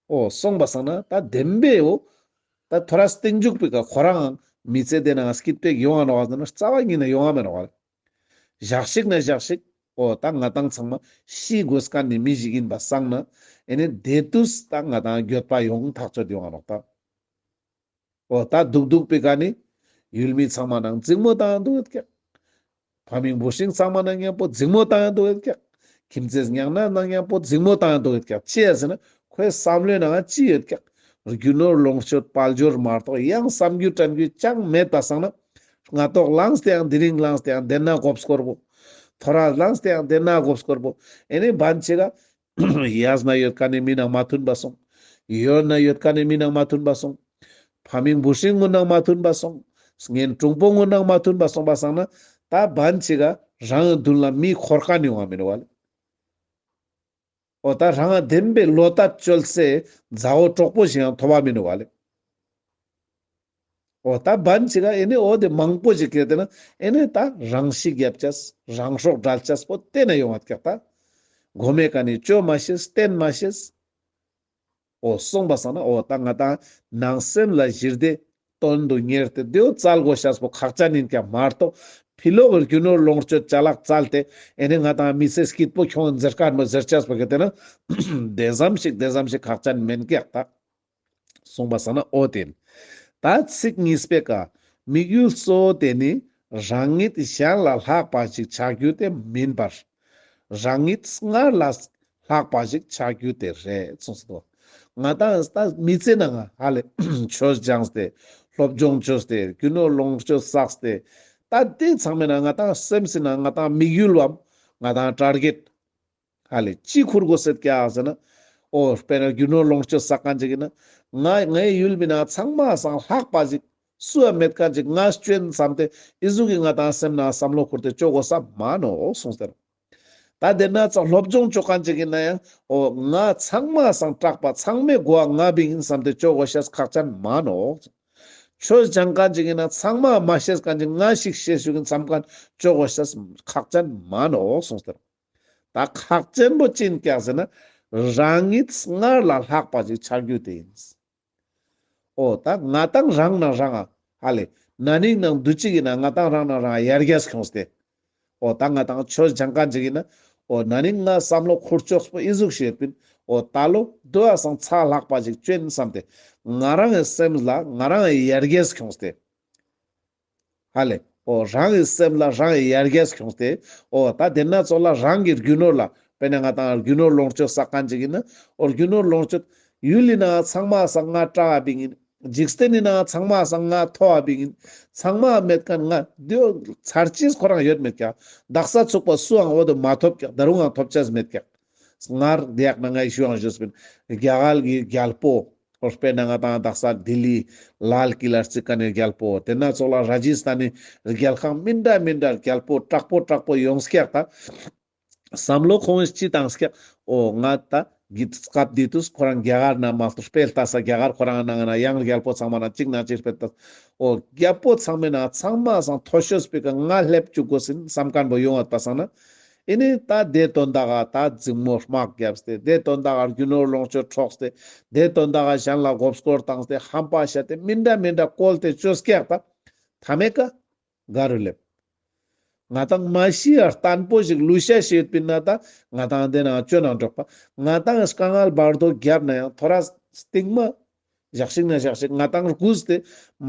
འོ་སོང་པ་སང་ན་ད་བདེན་པའི་འོ། ད་ཐོ་རས་སྟེང་འཇུག་པའི་ཀ་ཁོ་རང་མི་ཚེ་དེ་ནང་སྐྱིད་པོ་ཡོང་ང་ནོག་ཟེར་ན་རྩ་བ་ཉིད་ནས་ཡོང་ང་མེད་ནོག་ལེ། ཞག་ཞིག་ན་ཞག་ཞིག་འོ་ད་ང་ཏང་ཚང་མ་ཤི་དགོས་མཁན་ནི་མི་ཞིག་ཡིན་པ་སང་ན་ཨེ་ནི་དེ་དུས་ད་ང་ཏང་འགྱོད་པ་ཡོང་ཐག་ཆོད་ཡོང་ང་ནོག་ད། འོ་ད་སྡུག་སྡུག་པའི་ཀ་ནི་ཡུལ་མི་ཚང་མ་ནང་འཛིང་མོ་བཏང་འདུག་ཡོད་ཀྱག། ཕ་མིང་བུ་སྲིང་ཚང་མ་ནང་མཉམ་པོ་འཛིང་མོ་བཏང་འདུག་ཡོད་ཀྱག། ཁྱིམ་མཚེས་ཉང་ན་ནང་མཉམ་པོ་འཛིང་མོ་བཏང་འདུག་ཡོད་ཀྱག། ཅི་ཡ་ཟེར་ན་ཁོའི་བསམ་བློའི་ནང་ཅི་ཡོད་ཀྱག། རྒྱུ་ནོར་ལོངས་སྤྱོད་དཔལ་འབྱོར་མ་གཏོགས་ཡང་བསམ་རྒྱུ་དྲན་རྒྱུ་ཅང་མེད་པ་སང་ན་སྔ་ཏོག་ལངས་ཏེ་ཡང་དེ་རིང་ལངས་ཏེ་ཡང་དེ་ན་མགོ་སྐོར་པོ། ཐོ་རས་ལངས་ཏེ་ཡང་དེ་ན་མགོ་སྐོར་པོ། ཨེ་ནི་བན་ཆེ་ག་གཡས་ན་ཡོད་མཁན་ནི་མི་ནང་མ་མཐུན་པ་སོང་། གཡོན་ན་ཡོད་མཁན་ནི་མི་ནང་མ་མཐུན་པ་སོང་། ཕ་མིང་བུ་སྲིང་ངུ་ནང་མ་མཐུན་པ་སོང་། གཉེན་དྲུང་པོ་ངུ་ནང་མ་མཐུན་པ་སོང་པ་སང་ན་ད་བན་ཆེ་ག་རང་མདུན་ལ་མི་འཁོར་མཁན་ཡོང་བ་མིན་བ་ལེ། འོ་ད་རང་བདེན་པའི་བློ་ཐག་ཆོད་སའི་མཛའ་བོ་གྲོགས་པོ་ཞིག་ཡང་ཐོབ་བ་མིན་བ་ལེ། འོ་ད་བན་ཆེ་ག་ཨེ་ནི་འོ་དེ་མང་པོ་ཞིག་གལ་ཏེ་ན་ཨེ་ནི་ད་རང་ཤི་རྒྱབ་ཅེས་རང་སྲོག་བྲལ་ཅེས་པོ་དེ་ན་ཡོང་བ་ཀྱག་ད། མགོ་མའི་ཀ་ནི་བཅོ་མ་ཤེས་བསྟེན་མ་ཤེས། འོ་སོང་པ་སང་ན་འོ་ད་ང་ཏང་ནང་སེམས་ལ་ཞི་བདེ་དོན་དུ་གཉེར་ཏེ་དེའོ་བཙལ་དགོས་ཤེས་པོ་ཁག་ཅན་ཡིན་ཀྱག་མ་གཏོགས་ཕི་ལོག་གི་རྒྱུ་ནོར་ལོངས་སྤྱོད་ཅ་ལག་བཙལ་ཏེ་ཨེ་ནི་ང་ཏང་མི་ཚེ་སྐྱིད་པོ་ཁྱོང་ཟེར་མཁན་པོ་ཟེར་ཅེས་པོ་གལ་ཏེ་ན་དེ་ཙམ་ཞིག་དེ་ཙམ་ཞིག་ཁག་ཅན་མེན་ཀྱག་ད། གསུངས་པ་སང་ན་འོ་དེ་ཡིན། ད་ཚིག་གཉིས་པའི་ཀ་དམིགས་ཡུལ་གཙོ་བོ་དེ་ནི་རང་ཉིད་གཞན་ལ་ལྷག་པ་ཞིག་ཆགས་རྒྱུ་དེ་མིན་པར། རང་ཉིད་སྔར་ལ་ལྷག་པ་ཞིག་ཆགས་རྒྱུ་དེ་རེད་གསུངས་སོ། ང་ཏང་ད་མི་ཚེ་ནང་ཧ་ལེ་ཆོས་སྦྱངས་ཏེ་སློབ་སྦྱོང་བཅོས་ཏེ་རྒྱུ་ནོར་ལོངས་སྤྱོད་བསགས་ཏེ་ད་དེ་ཚང་མའི་ནང་ང་ཏང་སེམས་སི་ནང་ང་ཏང་དམིགས་ཡུལ་བམ་ང་ཏང་ཊར་གེཊ་ཧ་ལེ་ཅི་ཁུར་དགོས་ཟེར་ཀྱག་ཟེར་ན། འོ་དཔེར་ན་རྒྱུ་ནོར་ལོངས་སྤྱོད་བསགས་མཁན་ཅིག་ཡིན་ན། ང་ངའི་ཡུལ་མི་ནང་ཚང་མ་སང་ལྷག་པ་ཅིག་སུ་ཡང་མེད་མཁན་ཅིག་ང་སྤྱོད་བསམ་སྟེ་ཨི་ཟུག་གི་ང་ཏང་སེམས་ནང་བསམ་བློ་ཁུར་ཏེ་ཅོ་དགོས་ས་མ་ནོག་གསུངས་ཏེ། ད་དེ་ན་ཚང་སློབ་སྦྱོང་ཅོ་མཁན་ཅིག་ཡིན་ན་ཡང་འོ་ང་ཚང་མ་སང་དྲག་པ་ཚང་མའི་མགོ་བ་ང་བིང་ཡིན་བསམ་སྟེ་ཅོ་དགོས་ཤེས་ཁག་ཅན་མ་ནོག། ཆོས་སྦྱང་མཁན་ཅིག་ཡིན་ན་ཚང་མ་མ་ཤེས་མཁན་ཅིག་ང་ཞིག་ཤེས་ཞུགས་ཡིན་བསམ་མཁན་ཅོ་དགོས་ཤེས་ཁག་ཅན་མ་ནོག་གསུངས་ཏེ། ད་ཁག་ཅན་པོ་ཅི་ཡིན་ཀྱག་ཟེར་ན། རང་ཉིད་སྔར་ལ་ལྷག་པ་ཞིག་ཆགས་རྒྱུ་དེ་ཡིན། འོ་ད་ང་ཏང་རང་ནང་རང་ང་ཧ་ལེ་ན་ནིང་ནང་དུས་གཅིག་ཡིན་ན་ང་ཏང་རང་ནང་རང་ཡར་རྒྱས་ཁྱོངས་ཏེ། འོ་ད་ང་ཏང་ཆོས་སྦྱང་མཁན་ཅིག་ཡིན་ན། འོ་ན་ནིང་ང་བསམ་བློ་ཁུར་ཕྱོགས་པོ་ཨི་ཟུག་ཤེས་པིན། འོ་ད་ལོ་དུ་བ་སང་ཚ་ལྷག་པ་ཞིག་ཅོ་ཡིན་བསམ་སྟེ་ང་རང་གི་སེམས་ལ་ང་རང་ཡར་རྒྱས་ཁྱོངས་ཏེ། ཧ་ལེ། འོ་རང་གི་སེམས་ལ་རང་ཡར་རྒྱས་ཁྱོངས་ཏེ། འོ་ད་དེ་ན་ཚོགས་ལ་རང་གི་རྒྱུ་ནོར་ལ་དཔེར་ན་ང་ཏང་རྒྱུ་ནོར་ལོངས་སྤྱོད་བསགས་མཁན་ཅིག་ཡིན་ན། འོ་རྒྱུ་ནོར་ལོངས་སྤྱོད་ཡུལ་ལི་ནང་ཚང་མ་སང་ང་དྲག་པ་བིང་ཡིན། འཇིག་རྟེན་ནི་ནང་ཚང་མ་སང་ང་མཐོ་བ་བིང་ཡིན། ཚང་མ་མེད་མཁན་ང་དེའོ་ཚར་ཅིག་ཁོ་རང་ཡོད་མེད་ཀྱག། དག་ས་ཚུགས་པ་སུའང་འོ་དེ་མ་ཐོབ་ཀྱག། ད་རུང་ང་ཐོབ་ཅེས་མེད་ཀྱག། སྔར་དེ་ཡག་ན་ངའི་ཞུ་ཡང་ཞུས་པིན། རྒྱ་གར་གྱི་རྒྱལ་པོ། འོ་དཔེར་ན་ང་ཏང་དག་ས་ལྡི་ལི་ལཱལ་ཀི་ལ་རྩིག་མཁན་ནི་རྒྱལ་པོ། དེ་ན་ཚོགས་ལ་ར་ཇི་སྟན་ནི་རྒྱལ་ཁང་མི་འདྲ་མི་འདྲ་རྒྱལ་པོ་དྲག་པོ་དྲག་པོ་ཡོངས་ཀྱག་ད། བསམ་བློ་ཁོང་གིས་ཅི་བཏང་ཀྱག། འོ་ང་ད་གི་སྐབས་དེ་དུས་ཁོ་རང་རྒྱ་གར་ན་མ་གཏོགས་དཔེ་ལྟ་ས་རྒྱ་གར་ཁོ་རང་ནང་ན་ཡང་རྒྱལ་པོ་ཚང་མ་ན་གཅིག་ན་གཅིག་དཔེ་ལྟ། འོ་རྒྱལ་པོ་ཚང་མའི་ནང་ཚང་མ་སང་མཐོ་ཤོས་པོའི་ཀ་ང་སླེབས་བཅུག་དགོས་ཟིན་བསམ་མཁན་པོ་ཡོང་བ་པ་སང་ན། ཨེ་ནི་ད་དེ་དོན་དག་ག་ད་འཛིང་མོ་དམག་བརྒྱབ་སྟེ་དེ་དོན་དག་ག་རྒྱུ་ནོར་ལོངས་སྤྱོད་འཕྲོགས་ཏེ་དེ་དོན་དག་ག་གཞན་ལ་མགོ་སྐོར་བཏང་སྟེ་ཧམ་པ་བཤད་དེ་མི་འདྲ་མི་འདྲ་བཀོལ་ཏེ་བཅོས་ཀྱག་ད། ཐ་མའི་ཀ་ག་རུ་སླེབས། ང་ཏང་མ་ཤི་ཡ་བརྟན་པོ་ཞིག་ལུས་ཤ་ཤེས་ཡོད་པིན་ན་ད་ང་ཏང་དེ་ནང་བཅོས་ནང་འགྲོགས་པ། ང་ཏང་དཀའ་ངལ་བར་དོ་བརྒྱབ་ན་ཡང་ཐོ་རས་སྟིང་མ་ཞག་ཞིག་ན་ཞག་ཞིག་ང་ཏང་རྒུས་ཏེ་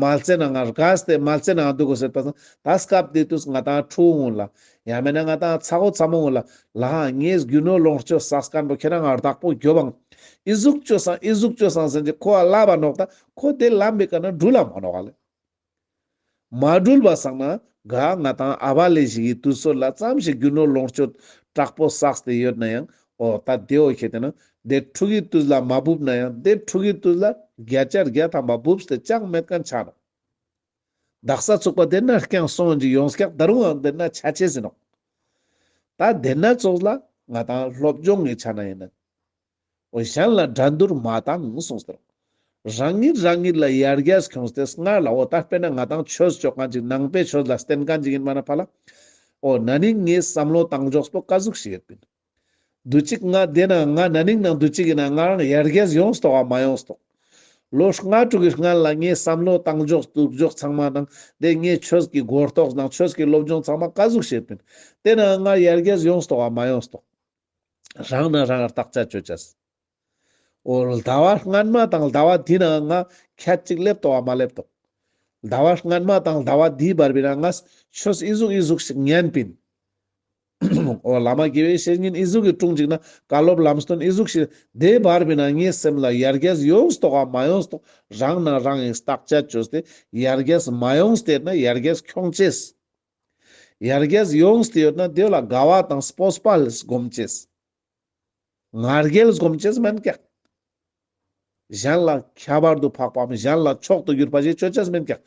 མལ་ཆེ་ནང་ང་རྒས་ཏེ་མལ་ཆེ་ནང་འདུག་དགོས་ཟེར་པ་སང་ད་སྐབས་དེ་དུས་ང་ཏང་ཕྲུ་གུ་ངུན་ལ་ཡང་མེད་ན་ང་ཏང་ཚ་བོ་ཚ་མོ་ངུན་ལ་ལ་ཧ་ངས་རྒྱུ་ནོར་ལོངས་སྤྱོད་བསགས་མཁན་པོ་ཁྱེད་རང་ང་བདག་པོ་རྒྱོབ་བང་། ཨི་ཟུག་བཅོས་སང་ཨི་ཟུག་བཅོས་སང་ཟེར་གྱི་ཁོ་ཨ་ལབ་པ་ནོག་ད་ཁོ་དེ་ལམ་པའི་ཀ་ན་འགྲུལ་ལ་མ་ནོག་ལེ། མ་འགྲུལ་བ་སང་ན་ག་ང་ཏང་ཨ་བ་ལེ་ཞིག་གི་དུས་ཚོད་ལ་ཙམ་ཞིག་རྒྱུ་ནོར་ལོངས་སྤྱོད་དྲག་པོ་བསགས་ཏེ་ཡོད་ན་ཡང་འོ་ད་དེའོ་ཁྱེད་དེ་ན་དེ་ཕྲུ་གུའི་དུས་ལ་མ་བུབ་ན་ཡང་དེ་ཕྲུ་གུའི་དུས་ལ་བརྒྱ་ཆ་བརྒྱ་ཐམ་པ་བུབས་ཏེ་ཅང་མེད་མཁན་ཆ་ནོག། དག་ས་ཚུགས་པ་དེ་ན་རྐྱང་སོང་ཅིག་ཡོངས་ཀྱག་ད་རུང་ཡང་དེ་ན་ཆ་ཆེས་ཟིན་ནོག། ད་དེ་ན་ཚོགས་ལ་ང་ཏང་སློབ་སྦྱོང་གི་ཆ་ན་ཡིན་ན། འོ་གཞན་ལ་འགྲན་བསྡུར་མ་བཏང་གསུངས་ཏེ། རང་ཉིད་རང་ཉིད་ལ་ཡར་རྒྱས་ཁྱོངས་ཏེ་སྔར་ལ་འོ་ད་དཔེར་ན་ང་དང་ཆོས་ཅོ་ཁན་ཅིག་ནང་པའི་ཆོས་ལ་བརྟེན་ཁན་ཅིག་ཨིན་པ་ན་ཕ་ལ། འོ་ན་ནིང་ངའི་བསམ་བློ་བཏང་ཕྱོགས་པོ་ཀ་ཟུག་ཞིག་ཡོད་པིན། དུས་ཅིག་ང་དེ་ན་ང་ན་ནིང་ནང་དུས་ཅིག་ཨིན་ན་ང་རང་ཡར་རྒྱས་ཡོངས་ཏོག་ག་མ་ཡོངས་ཏོག་ལོ་ལྔ་དྲུག་གི་སྔན་ལ་ངའི་བསམ་བློ་བཏང་ཕྱོགས་འདུག་ཕྱོགས་ཚང་མ་དང་དེ་ངའི་ཆོས་ཀྱི་གོ་རྟོགས་དང་ཆོས་ཀྱི་སློབ་སྦྱོང་ཚང་མ་ཀ་ཟུག་ཞིག་ཡོད་པིན། དེ་ན་ང་ཡར་རྒྱས་ཡོངས་ཏོག་ག་མ་ཡོངས་ཏོག་རང་ན་རང་བརྟག་དཔྱད་ཅོ་ཅེས། འོ་ཟླ་བ་སྔན་མ་དང་ཟླ་བ་འདི་ན་ང་ཁྱད་ཅིག་སླེབས་ཏོག་ག་མ་སླེབས་ཏོག་ཟླ་བ་སྔན་མ་དང་ཟླ་བ་འདིའི་བར་པའི་ན་ང་ཆོས་ཨི་ཟུག་ཨི་ཟུག་ཞིག་ཉན་པིན། འོ་བླ་མ་དགེ་བའི་བཤེས་གཉེན་ཨི་ཟུག་གི་དྲུང་ཅིག་ན་བཀའ་སློབ་ལམ་སྟོན་ཨི་ཟུག་ཞིག་དེའི་བར་པའི་ན་ངའི་སེམས་ལ་ཡར་རྒྱས་ཡོངས་ཏོག་ག་མ་ཡོངས་ཏོག་རང་ན་རང་ངི་བརྟག་དཔྱད་ཅོས་ཏེ་ཡར་རྒྱས་མ་ཡོངས་ཏེ་ན་ཡར་རྒྱས་ཁྱོང་ཅེས། ཡར་རྒྱས་ཡོངས་ཏེ་ཡོད་ན་དེ་ལ་དགའ་བ་དང་སྤོབས་པ་ལ་སྒོམ་ཅེས། ང་རྒྱལ་སྒོམ་ཅེས་མན་ཀྱག་གཞན་ལ་ཁྱད་པར་དུ་འཕགས་པའམ་གཞན་ལ་མཆོག་ཏུ་གྱུར་པ་ཞིག་ཅོ་ཅེས་མན་ཀྱག་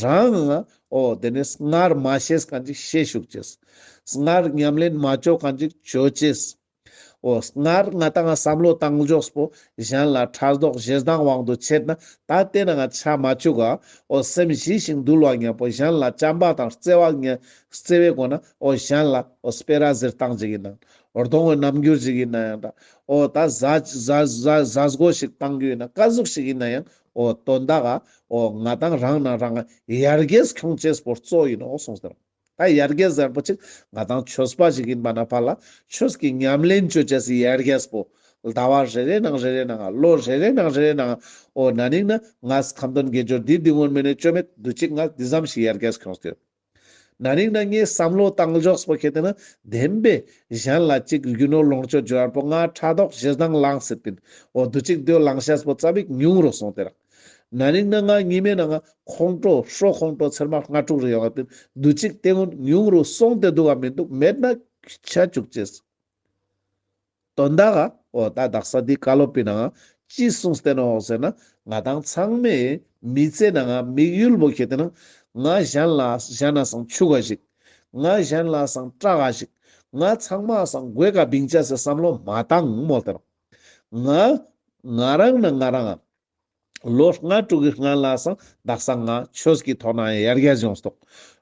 རང་ང་འོ་དེ་ནས་སྔར་མ་ཤེས་ཁན་ཅིག་ཤེས་ཅུག་ཅེས། སྔར་ཉམས་ལེན་མ་ཅོ་ཁན་ཅིག་ཅོ་ཅེས། འོ་སྔར་ང་དང་ང་བསམ་བློ་བཏང་ཕྱོགས་པོ་གཞན་ལ་ཕྲག་དོག་ཞེ་སྡང་དབང་དུ་ཆད་ན་ད་དེ་ན་ང་ཆ་མ་ཅུག་ག་འོ་སེམས་ཞི་ཞིང་དུལ་བ་ཉམ་པོ་གཞན་ལ་བྱམས་པ་དང་བརྩེ་བ་ཉ་བརྩེ་བའི་སྒོ་ན་འོ་གཞན་ལ་འོ་སྤེ་ར་ཟེར་སྟངས་ཅིག་ཨིན་ན། འོ་གདོང་བའི་རྣམ་འགྱུར་ཞིག་ཨིན་ན་ཡང་འདྲ། འོ་ད་ཟ་ཟ་ཟ་ཟ་སྒོ་ཞིག་བཏང་རྒྱུ་ཨིན་ན་ཀ་ཟུག་ཞིག་ཨིན་ན་ཡང་འོ་དོན་དག་ག་འོ་ང་དང་རང་ན་རང་ཡར་རྒྱས་ཁྱོང་ཅེས་པོ་གཙོ་ཨིན་ནོག་གསུངས་ཏེ། ད་ཡར་རྒྱས་ཟེར་པོ་ཅིག་ང་དང་ཆོས་པ་ཞིག་ཨིན་པ་ན་ཕ་ལ་ཆོས་ཀྱི་ཉམས་ལེན་ཅོ་ཅེས་སི་ཡར་རྒྱས་པོ་ཟླ་བ་རེ་རེ་ནང་རེ་རེ་ནང་ལོ་རེ་རེ་ནང་རེ་རེ་ནང་འོ་ན་ནིང་ན་ང་ཁ་འདོན་དགེ་སྦྱོར་འདི་འདི་ངོ་མ་ནེ་ཅོ་མེད་དུས་ཅིག་ང་འདི་ཙམ་ཞིག་ཡར་རྒྱས་ཁྱོངས་ཏེ། ན་ནིང་ན་ངའི་བསམ་བློ་བཏང་ཕྱོགས་པོ་ཁྱེད་དེ་ན་བདེན་པའི་གཞན་ལ་ཅིག་རྒྱུ་ནོར་ལོངས་སྤྱོད་འབྱོར་པོ་ང་ཕྲག་དོག་ཞེ་སྡང་ལངས་སྲིད་པིན། འོ་དུས་ཅིག་དེ་ལངས་ཤེས་པོ་ཙ་པིག་ཉུང་རུ་སོང་སྟེ་རག་ན་ནིང་ན་ང་ཉི་མའི་ནང་ང་ཁོང་ཁྲོ་ཧྲོ་ཁོང་ཁྲོ་ཚེར་མ་ལྔ་དྲུག་རེ་ཡོང་བ་པིན། དུས་ཅིག་དེ་ཀུན་ཉུང་རུ་སོང་སྟེ་འདུག་ག་མི་འདུག་མེད་ན་ཆ་ཅུག་ཅེས། དོན་དག་ག་འོ་ད་དག་ས་འདི་བཀའ་སློབ་པའི་ནང་ཅི་གསུངས་ཏེ་ནོག་ཟེར་ན་ང་དང་ཚང་མའི་མི་ཚེ་ནང་དམིགས་ཡུལ་བོ་ཁྱེད་དེ་ན་ང་གཞན་ལ་གཞན་ན་སང་ཆུག་ག་ཞིག་ང་གཞན་ལ་སང་སྐྲག་ག་ཞིག་ང་ཚང་མ་སང་དགོས་ག་བིང་ཅེས་སི་བསམ་བློ་མ་བཏང་མོལ་ཏེ་ནོག་ང་ང་རང་ན་ང་རང་ང་ལོ་ལྔ་དྲུག་གི་སྔན་ལ་སང་དག་ས་ང་ཆོས་ཀྱི་ཐོག་ན་ཡང་ཡར་རྒྱས་ཡོངས་ཏོག་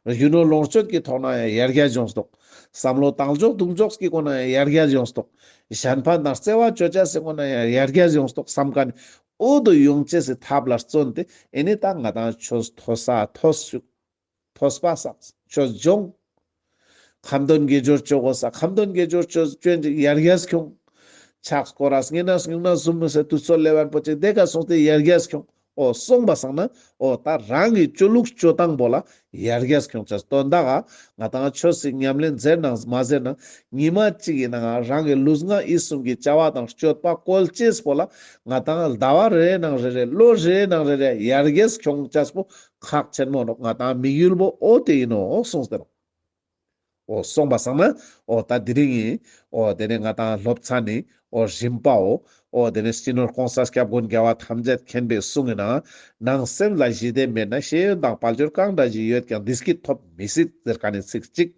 རྒྱུ་ནོར་ལོངས་སྤྱོད་ཀྱི་ཐོག་ན་ཡང་ཡར་རྒྱས་ཡོངས་ཏོག་བསམ་བློ་བཏང་ཕྱོགས་འདུག་ཕྱོགས་ཀྱི་སྒོ་ན་ཡང་ཡར་རྒྱས་ཡོངས་ཏོག་གཞན་ཕན་དང་བརྩེ་བ་ཅོ་ཅེས་སི་སྒོ་ན་ཡང་ཡར་རྒྱས་ཡོངས་ཏོག་བསམ་ཁན་འོ་དོ་ཡོང་ཅེས་སི་ཐབས་ལ་བརྩོན་ཏེ་ཨེ་ནི་ད་ང་དང་ཆོས་ཐོས་ས་ཐོས་ཤུག་ཐོས་པ་སང་ཆོས་སྦྱོང་། ཁ་འདོན་དགེ་སྦྱོར་ཅོ་གོས་ས་ཁ་འདོན་དགེ་སྦྱོར་ཅོ་ཅོན་ཅིག་ཡར་རྒྱས་ཁྱོང་། ཕྱག་སྐོར་ར་བསྙེན་གནས་སྨྱུང་གནས་ཟུམ་མི་སེ་དུས་ཚོད་ལེབ་བན་པོ་ཅིག་དེ་ཀ་སོང་སྟེ་ཡར་རྒྱས་ཁྱོང་། འོ་སོང་པ་སང་ན་འོ་ད་རང་གི་ཅོ་ལུགས་ཅོ་སྟངས་པོ་ལ་ཡར་རྒྱས་ཁྱོང་ཅེས། དོན་དག་ག་ང་དང་ཆོས་སི་ཉམས་ལེན་ཟེར་ནང་མ་ཟེར་ནང་ཉི་མ་གཅིག་གི་ནང་རང་གི་ལུས་ངག་ཡིད་གསུམ་གྱི་བྱ་བ་དང་སྤྱོད་པ་བཀོལ་ཅེས་པོ་ལ་ང་དང་ཟླ་བ་རེ་ནང་རེ་རེ་ལོ་རེ་ནང་རེ་རེ་ཡར་རྒྱས་ཁྱོང་ཅེས་པོ་ཁག་ཆེན་མོ་ནོག་ང་དང་དམིགས་ཡུལ་བོ་འོ་དེ་ཨིན་ནོག་གསུངས་ཏེ་ནོག་འོ་སོང་པ་སང་ན་འོ་ད་དེ་རིང་ངི་འོ་དེ་ནས་ང་དང་སློབ་ཚན་ནི་འོ་རིམ་པའོ། འོ་དེ་ནས་སྤྱི་ནོར་གོང་ས་སྐྱབས་མགོན་རྒྱལ་བ་ཐམས་ཅད་མཁྱེན་པའི་གསུང་གི་ནང་ནང་སེམས་ལ་ཞི་བདེ་མེད་ན་ཤེས་ཡོན་དང་དཔལ་འབྱོར་གང་འདྲ་ཞིག་ཡོད་ཀྱང་བདེ་སྐྱིད་ཐོབ་མི་སྲིད་ཟེར་ཁན་ནི་ཚིག་གཅིག་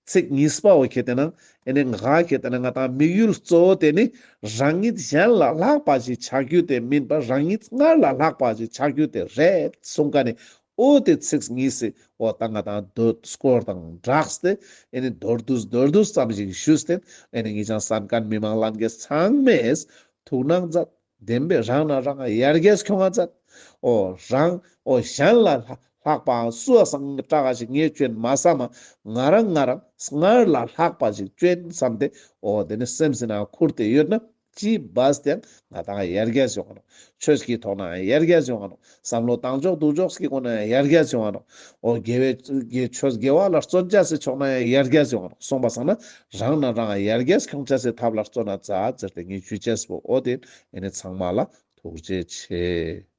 ཚིག་གཉིས་པའོ་ཁྱེད་དེ་ན་ཨེ་ནི་ང་ཁྱེད་དེ་ན་ང་དང་དམིགས་ཡུལ་གཙོ་བོ་དེ་ནི་རང་ཉིད་གཞན་ལ་ལྷག་པ་ཞིག་ཆགས་རྒྱུ་དེ་མིན་པར་རང་ཉིད་སྔར་ལ་ལྷག་པ་ཞིག་ཆགས་རྒྱུ་དེ་རེད་གསུང་ཁན་ནི་འོ་དེ་ཚིག་གཉིས་སི་འོ་ད་ང་དང་མདོ་སྐོར་དང་སྦྲགས་ཏེ་ཨེ་ནི་མདོར་བསྡུས་མདོར་བསྡུས་ཙམ་ཞིག་ཞུས་ཏེ་ཨེ་ནི་ངེད་ཅག་གསན་ཁན་མི་མང་ལྷན་རྒྱས་ཚང་མས་ཐུགས་སྣང་མཛད། བདེན་པའི་རང་ན་རང་ཡར་རྒྱས་ཁྱོང་ང་མཛད། འོ་རང་འོ་གཞན་ལ་ལྷག་པའང་སུའང་སང་སྐྲག་ག་ཞིག་ངས་ཅོན་མ་བསམ་མ་ང་རང་ང་རང་སྔར་ལ་ལྷག་པ་ཞིག་ཅོན་བསམ་སྟེ་འོ་དེ་ནི་སེམས་སི་ནང་ཁུར་ཏེ་ཡོད་ན་ཅི་བས་ཏེ་ང་དང་ཡར་རྒྱས་ཡོང་ང་ནོག་ཆོས་ཀྱི་ཐོག་ན་ཡང་ཡར་རྒྱས་ཡོང་ང་ནོག་བསམ་བློ་བཏང་ཕྱོགས་འདུག་ཕྱོགས་ཀྱི་སྒོ་ན་ཡང་ཡར་རྒྱས་ཡོང་ང་ནོག་འོ་དགེ་བའི་ཆོས་དགེ་བ་ལ་བརྩོན་བྱ་སི་ཕྱོགས་ན་ཡང་ཡར་རྒྱས་ཡོང་ང་ནོག་སོང་པ་སང་ན་རང་ན་རང་ཡར་རྒྱས་ཁྱོང་བྱ་སི་ཐབས་ལ་བརྩོན་ན་མཛད་ཟེར་ཏེ་ངས་ཞུ་ཅེས་པོ་འོ་དེ་ཨེ་ནི་ཚང་མ་ལ་ཐུགས་རྗེ་ཆེ།